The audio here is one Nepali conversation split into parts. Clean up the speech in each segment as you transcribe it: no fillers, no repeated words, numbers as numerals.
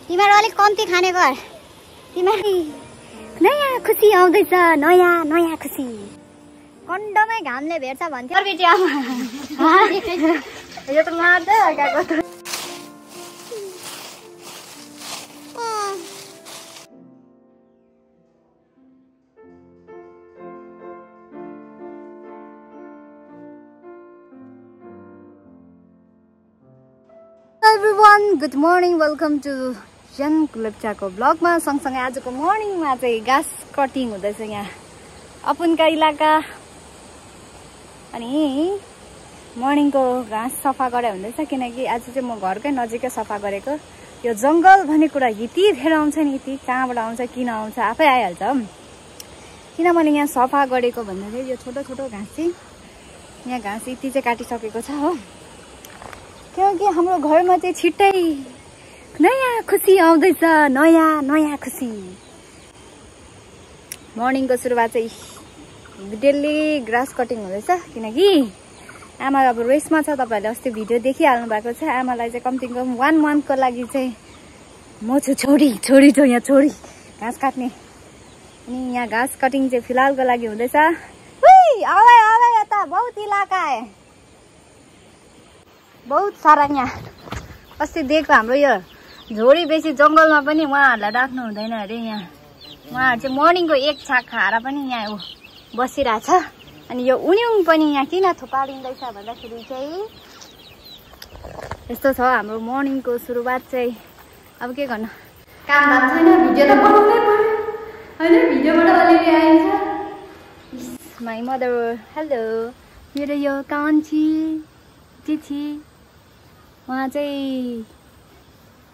तिमीहरू अलिक कम्ती खाने गर। तिमीहरू नयाँ खुसी आउँदैछ, नयाँ नयाँ खुसी। कन्डमै घामले भेट्छ भन्थ्यो बेटी आमा। यो त मार्दै अर्काको। Everyone good morning, welcome to Jen लेप्चाको ब्लगमा। सँगसँगै आजको मर्निङमा चाहिँ घाँस कटिङ हुँदैछ यहाँ अपुनका इलाका। अनि मर्निङको घाँस सफा गरे हुँदैछ, किनकि आज चाहिँ म घरकै नजिकै सफा गरेको। यो जङ्गल भन्ने कुरा यतिखेर आउँछ नि, यति कहाँबाट आउँछ, किन आउँछ, आफै आइहाल्छ। किन मैले यहाँ सफा गरेको भन्दाखेरि यो छोटो छोटो घाँस चाहिँ यहाँ घाँस यति चाहिँ काटिसकेको छ हो, किनकि हाम्रो घरमा चाहिँ छिट्टै नयाँ खुसी आउँदैछ, नयाँ नयाँ खुसी। मर्निङको सुरुवात चाहिँ डेली ग्रास कटिङ हुँदैछ, किनकि आमा अब रेस्टमा छ। तपाईँहरूले अस्ति भिडियो देखिहाल्नु भएको छ। आमालाई चाहिँ कम्ती कम 1 मन्थको लागि चाहिँ म छु छोरी यहाँ छोरी घाँस काट्ने। अनि यहाँ घाँस कटिङ चाहिँ फिलहालको लागि हुँदैछ। आवा यता बहुत इलाका है, बहुत सारा। यहाँ अस्ति दिएको हाम्रो यो झोडी बेसी जङ्गलमा पनि उहाँहरूलाई राख्नु हुँदैन अरे। यहाँ उहाँहरू चाहिँ मर्निङको एक छाक खाएर पनि यहाँ बसिरहेछ। अनि यो उन्युङ पनि यहाँ किन थुपारिँदैछ भन्दाखेरि चाहिँ यस्तो छ हाम्रो मर्निङको सुरुवात चाहिँ। अब के गर्नु, काम भएको छैन, भिडियो त बनाउनै पर्यो होइन, भिडियोबाट अलिअलि आइन्छ। My mother, hello. मेरो यो कान्छी चिठी, उहाँ चाहिँ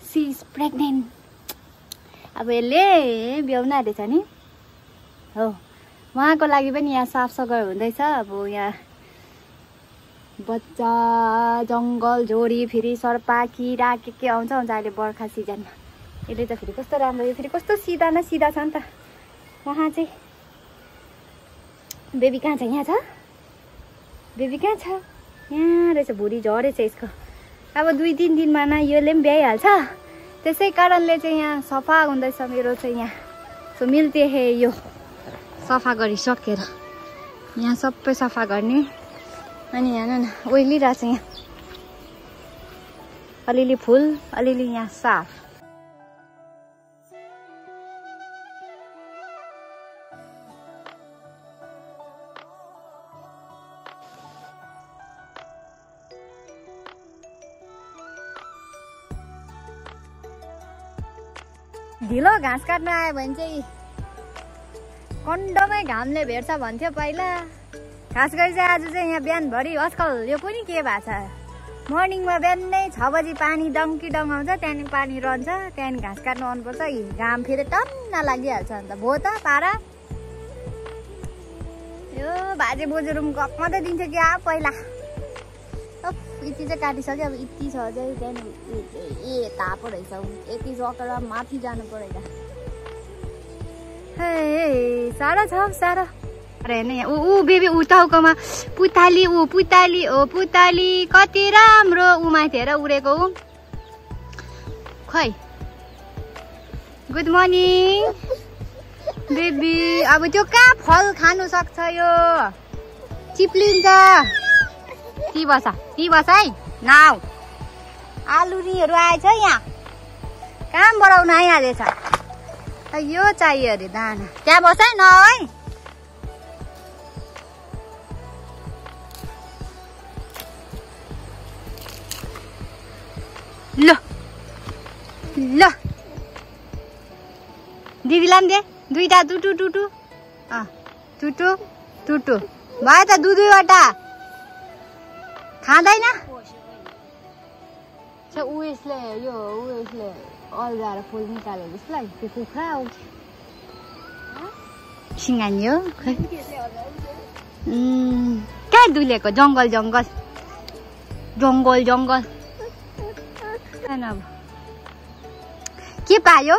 सी इज प्रेग्नेन्ट। अब यसले ब्याउन आँटेछ नि हो, उहाँको लागि पनि यहाँ साफ सफाइ हुँदैछ। अब यहाँ बच्चा जङ्गल झोडी फेरि सर्पा किरा के आउँछ अहिले बर्खा सिजनमा। यसले त फेरि कस्तो राम्रो, यो फेरि कस्तो सिधा न सिधा छ नि त। उहाँ चाहिँ बेबी कहाँ छ, यहाँ छ बेबी, कहाँ छ, यहाँ रहेछ। भुँडी झरेछ यसको। अब 2-3 दिनमा न योले पनि भ्याइहाल्छ। त्यसै कारणले चाहिँ यहाँ सफा हुँदैछ मेरो चाहिँ यहाँ। सो मिल्ते हे यो सफा गरिसकेर यहाँ सबै सफा गर्ने। अनि यहाँ न ओइलिरहेछ, यहाँ अलिअलि फुल अलिअलि यहाँ साफ। ढिलो घाँस काट्न आयो भने चाहिँ कन्डमै घामले भेट्छ भन्थ्यो पहिला। खास गरी चाहिँ आज चाहिँ यहाँ बिहानभरि आजकल यो पनि के भएको छ, मर्निङमा बिहानै 6 बजी पानी डङ्की डङ्गाउँछ, त्यहाँदेखि पानी रहन्छ, त्यहाँदेखि घाँस काट्नु आउनुपर्छ। घाम फेरि टन्न लागिहाल्छ। अन्त भो त पारा यो बाजे बोजूहरू पनि गफ मात्रै दिन्थ्यो कि आ पहिला। यति चाहिँ काटिसक्यो, अब यति छ चाहिँ त्यहाँदेखि तापो रहेछ, यति सकेर माथि जानु पऱ्यो। हे साह्रो छ साह्रो। अरे हेर्नु यहाँ ऊ बेबी उताउकोमा पुताली, ऊ पुताली ओ पुताली कति राम्रो ऊ माथि हेर उडेको ऊ। खै गुड मर्निङ बेबी। अब त्यो कहाँ फल खानु सक्छ, यो चिप्लिन्छ। ती बस है नाउ। आलुरीहरू आएछ यहाँ, काम बढाउन आइहालेछ। यो चाहियो अरे दाना, त्यहाँ बस है न है। ल ल दिदीलाई पनि दे, 2टा टुटु टुटु टुटु टुटु भयो त, 2-2वटा खाँदैन। उयसले यो उयसले अल्झाएर फुल निकाल्यो जसलाई त्यो कुखुरा आउँछ सिँगानी हो। खै कहाँ दुलेको, जङ्गल जङ्गल जङ्गल जङ्गल। अब के पायो,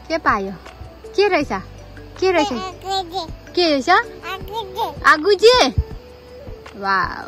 के पायो, के रहेछ, के रहेछ, के रहेछ आगुजी। वाउ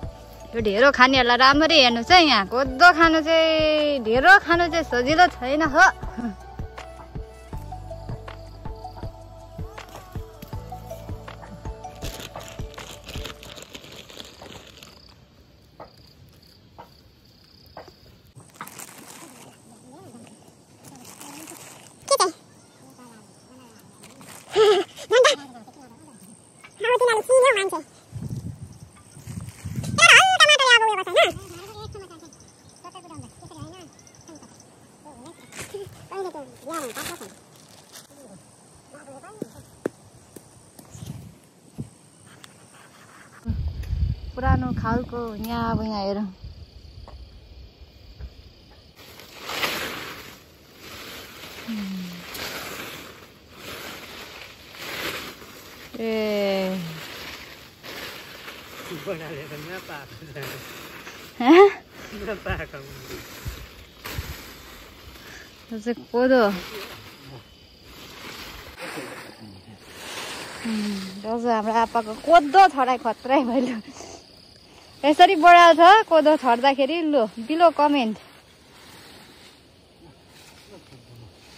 ढेरो खानेहरूलाई राम्ररी हेर्नु चाहिँ यहाँ कोदो खानु चाहिँ ढेरो खानु चाहिँ सजिलो छैन हो। पुरानो खालको यहाँ अब यहाँ हेरौँ ए कोदो हाम्रो आप्पाको कोदो छडाइ खत्रै भयो। यसरी बढाल्छ कोदो छर्दाखेरि लु बिलो कमेन्ट।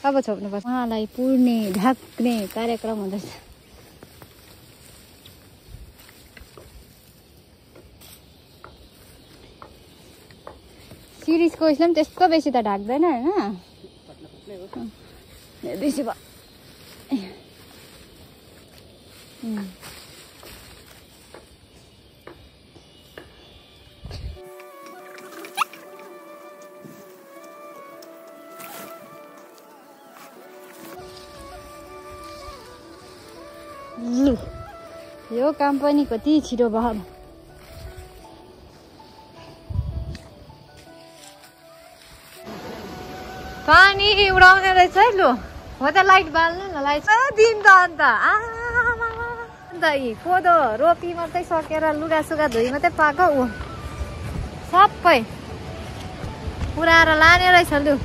अब छोप्नुपर्छ उहाँलाई पुर्ने ढाक्ने कार्यक्रम हुँदैछ। सिरिजको उसले पनि त्यस्तो बेसी त ढाक्दैन होइन बेसी भयो। लु यो काम पनि कति छिटो भयो। पानी उडाउने रहेछ है। लु हो त लाइट बाल्नु न लाइट दिन त अन्त अन्त कोदो रोपी मात्रै सकेर लुगासुगा धोइ मात्रै पाएको ऊ सबै पुऱ्याएर लाने रहेछ। लु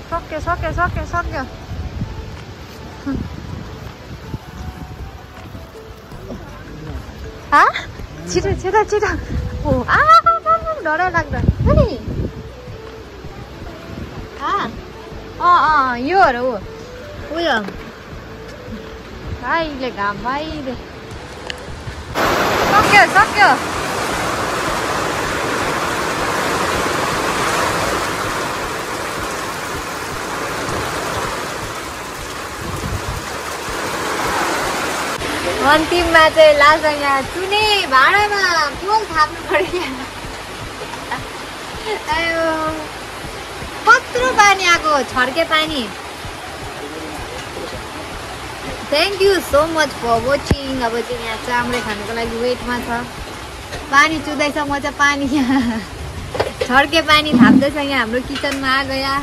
सक्यो सक्यो सक्यो सक्यो। छिटो छिटो छिटो ओ डर लाग्दा योहरू उयो भाइले घाम भाइले सक्यो सक्यो। अन्तिममा चाहिँ लास्ट यहाँ चुने भाँडामा पोल थाप्नु पर्यो। कत्रो पानी आएको छड्के पानी। Thank you so much for watching. अब चाहिँ यहाँ चाम्रे खानुको लागि वेटमा छ। पानी चुँदैछ म चाहिँ पानी छड्के पानी थाप्दैछ यहाँ हाम्रो किचनमा आ गया।